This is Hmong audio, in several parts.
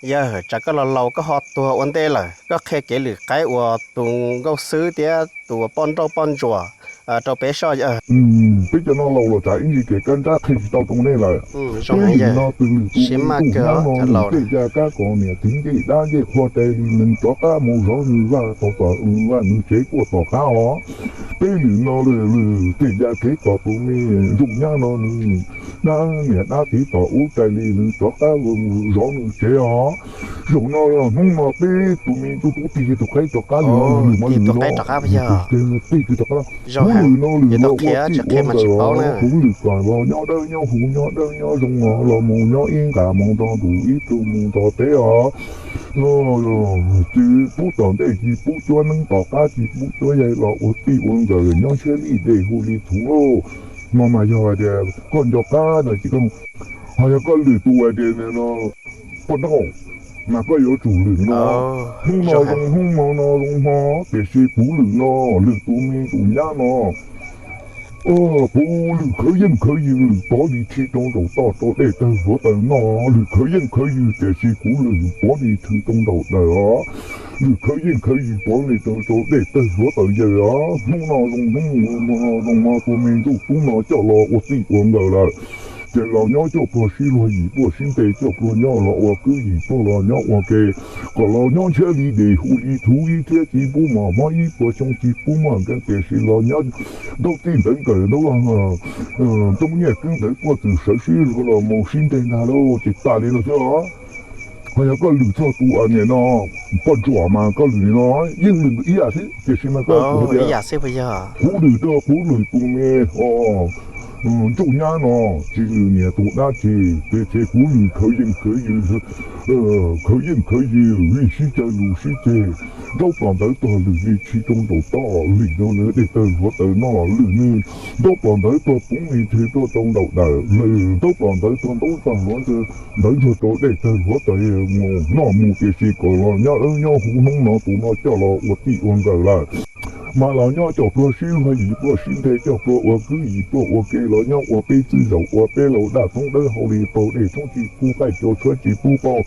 Yawg, tsam koj los laus koj ho tuag ua ntej lawm, koj qhia kev lwm qaib uas tus nkauj xwb thiab tus poj nrauj poj ntsuam rau peb soj yawg. Peb cov no laus los tsam ib ntsis kev kab nrab qhia tsis tau rau nej lawm. Peb lwm no tus lwm tus me ntuj hnab no lwm tej ca kab kos niam txiv ncej dab ncej qhua rais li nws rov qab mus zov nws vaj tau tom nws vaj nws tsev kuaj tom qab os. Peb lwm no lwm tej ca kev tos tus me ntsuj nyab no nws dab niam dab txiv tom ub rais li nws rov qab zov nws tsev os. Zaum no hnub no peb tus me ntuj tub tig tus qaib rov qab li no lwm no lwm no lwm no lwm no lwm no lwm no lwm no ua tij ua nkawm os, kuv lwm kom los nyob dawb nyob huv nyob dawb nyob zoo os, los mus nyob ib nqas mus nto ntuj ib tug mus nto teb os. Tsis pub tom ntej tsis pub cuab neeb tom qab tsis pub cuab yaig los ua tij ua nkawm nyob ntshiab li dej hu li txhuv lauj. No mas yog hais tias koj nco qab no ces koj, ho yog koj lwm tus hais tias no poj nrauj mas koj yuav tsum lwm no. Hnub no zoo hnub hmo no zoo hmo, tiam sis kuv lwm no lwm tus me tus nyab no. Kuv lwm khawv yeej khawv yws lwm pov li tshij rau nraum toj rau dej tawg hluav taws no, lwm khawv yeej khawv yws tiam sis kuv lwm pov li tshij rau nraum taws os. Lwm khawv yeej khawv yws pov li rau dej tawg hluav taws yawg os. Hnub no zoo hnub no zoo hmo tus me ntsuj tub no coj los ua tij ua nkawm lawm. Ces los nyob coj pluag sib luag yim pluag sib nte coj pluag nyob los ua kwv yim pluag los nyob ua ke, kom los nyob ntshiab li dej hu li txhuv ib thiab tsis pub mos mob ib puas xyoo tsis pub mos nkees tiam sis los nyob ntaub txij ntawv nkawm ntaub ntoo nyiaj kwv ntawv kuaj txwm sawv sib luag los mus sib nte ntag lauj. Ces tas li no xwb os. Ho yog koj lwm txog tus niam no poj ntsuam mas koj lwm li no yeej lwm ib yam xwb tiam sis mas koj ib yam xwb puas yog? Kuv lwm rau kuv lwm tus me ntsuj nyab no tsis lwm niam tus dab tsi, tiam sis kuv lwm khawv yeej khawv yws, khawv yeej khawv yws vim sib caw lus sib ceg. Ntaub plos ntawv tuag lwm li tshij rau nraum toj, lwm rau nws dej tawg hluav taws no, lwm nws ntaub plos ntawv tuag poob li tshij tuaj rau nraum taws, lwm ntaub plos ntawv tuag ntaub tag hluav ntawv ntsuag rau dej tawg hluav taws mus noj mus tiam sis kom los nyob dawb nyob huv hnub no tus no coj los ua tij ua nkawm lawm. Mas los nyob coj pluag sib luag yim pluag sib nte coj pluag ua kwv yim pluag ua ke los nyob ua peb txwj zaum ua peb laus daj thoob dawb hau li paug dej thoob tsis pub qaij cua tshuab tsis pub paug,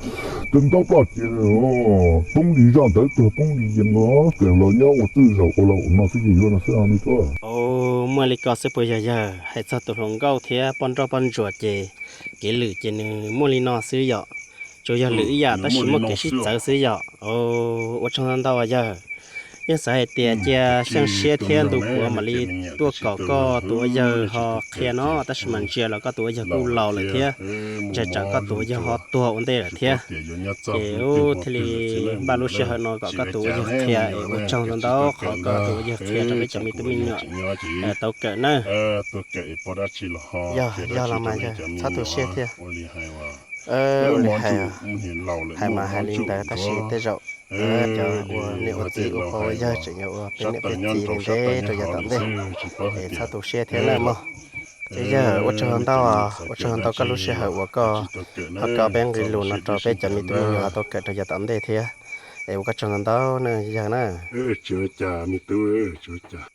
tus ntaub ploj cia poob li zoj ntawd tuag poob li yees os, kawm los nyob ua txwj zaum ua laus no xwb ces yuav no xwb os me tub. Muaj li ko xwb puas yog yawg? Hais txog tus hluas nkauj thiab poj nrauj poj ntsuam ces kev lwm ces nws muaj li no xwb yom. Tsuas yog lwm ib yam tab sis muaj kev sib txawv xwb yom. Ua tsaug ntau ntau yawg. Yeej xav hais tias cia xyeej siab thiab ntu puav mam li tuaj kom koj tus ua yawg ho qhia no tab sis mas ntsia los koj tus ua yawg kuj laus lawm thiab, ntshai tsam koj tus ua yawg ho tuag ua ntej lawm thiab. Ces thiaj li npaj lub sij hawm no kom koj tus ua yawg qhia es ua tsaug ntau ntau qhov koj tus ua yawg qhia rau peb cov me tub me nyuam tau kawm nawb. Yog, yog los mas yawg txhob tu siab thiab. Ua li hais, hais mas hais li ntawd tab sis tej zaum cov ua niam ua txiv ua pog ua yawg tseem yuav ua peb niam peb txiv li ntev rau yav tom ntej, es txhob tu siab thiab nawb mog. Ces yawg ua tsaug ntau, ua tsaug ntau koj lub sij hawm uas koj ho kho peb nqe lus no rau peb cov me tub me nyuam ho tau kawm rau yav tom ntej thiab. Es ua koj tsaug ntau ntau na yawg na. Tsis ua cas me tub, tsis ua cas.